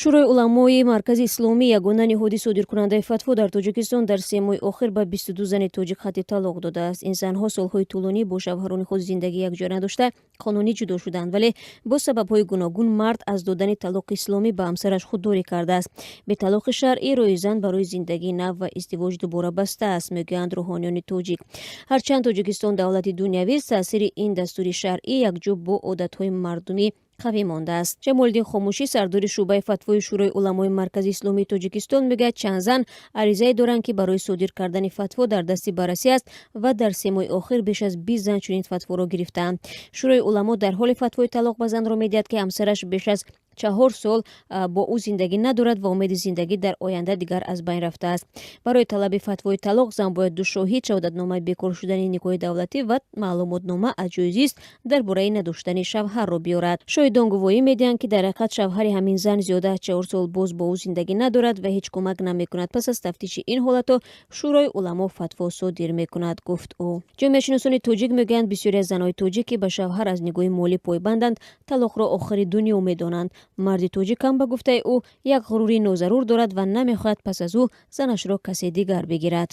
Шӯрои уламои Маркази Исломӣ, ягона ниҳоди содиркунандаи фатво дар Тоҷикистон, дар 3 моҳи охир ба 22 зани тоҷик хати талоқ додааст. Ин занҳо солҳои тӯлонӣ бо шавҳарони худ зиндагии якҷоя надошта, қонунӣ ҷудо шуданд, вале бо сабабҳои гуногун мард аз додани талоқи исломӣ ба ҳамсараш худдорӣ кардааст. Бе талоқи шаръӣ роҳи зан барои зиндагии нав ва издивоҷ дубора баста аст, мегӯянд рӯҳониёни тоҷик. Ҳарчанд Тоҷикистон давлати дунявист, таъсири ин дастури шаръӣ якҷо бо одатҳои мардумӣ қавӣ мондааст. Ҷамолиддин Хомӯшӣ, сардори шӯъбаи фатвои Шӯрои уламои Маркази Исломии Тоҷикистон, мегӯяд, чанд зан аризае доранд, ки барои содир кардани фатво дар дасти баррасӣ аст ва дар 3 моҳи охир беш аз 20 зан чунин фатворо гирифтаанд. Шӯрои уламо дар ҳоле фатвои талоқ ба занро медиҳад, ки ҳамсараш беш аз 4 сол бо ӯ зиндагӣ надорад ва умеди зиндагӣ дар оянда дигар аз байн рафтааст. Барои талаби фатвои талоқ зан бояд ду шоҳид, шаҳодатномаи бекор шудани никоҳи давлатӣ ва маълумотнома аз ҷои зист дар бораи надоштани шавҳарро биёрад. Шоҳидон гувоҳӣ медиҳанд, ки дар ҳақиқат шавҳари ҳамин зан зиёда аз 4 сол боз бо ӯ зиндагӣ надорад ва ҳеҷ кӯмак намекунад. Пас аз тафтиши ин ҳолатҳо Шӯрои уламо фатво содир мекунад, гуфт ӯ. Ҷомеашиносони тоҷик мегӯянд, бисёре аз занҳои тоҷик, ки ба шавҳар аз нигоҳи молӣ пойбанданд, талоқро охири дунё медонанд. Марди тоҷик ҳам, ба гуфтаи ӯ, як ғурури нозарур дорад ва намехоҳад пас аз ӯ занашро касе дигар бигирад.